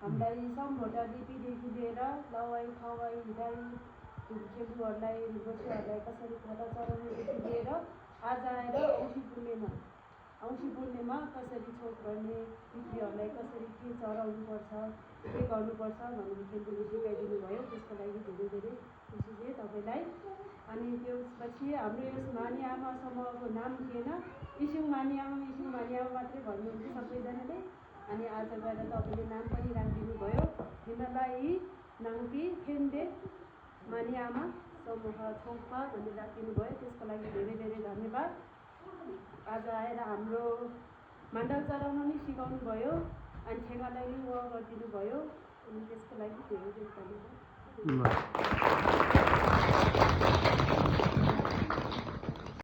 हामीलाई सम्भोटा लिपिदेखि लिएर लवाई खवाई हिँडाइ खेलुहरूलाई बच्चाहरूलाई कसरी खाता चढाउनेदेखि लिएर आज आएर औँसी पूर्णिमा कसरी छोप गर्ने, पितृहरूलाई कसरी के चढाउनुपर्छ, के गर्नुपर्छ भनेर खेलले सिकाइदिनु भयो। त्यसको लागि धेरै धेरै खुसी थिएँ तपाईँलाई। अनि त्यसपछि हाम्रो यस मानी आमा समूहको नाम थिएन, इसिङ मानी आमा मात्रै भन्नुहुन्थ्यो सबैजनाले। अनि आज गएर तपाईँले नाम पनि राखिदिनु भयो, हिमालय नाङ्की फेन्डे मानी आमा समूह छोपा भनेर राखिदिनु भयो। त्यसको लागि धेरै धेरै धन्यवाद। आज आएर हाम्रो मण्डल चलाउन नि सिकाउनु भयो अनि ठेगालाई नि गरिदिनु भयो। अनि त्यसको लागि धेरै धेरै धन्यवाद।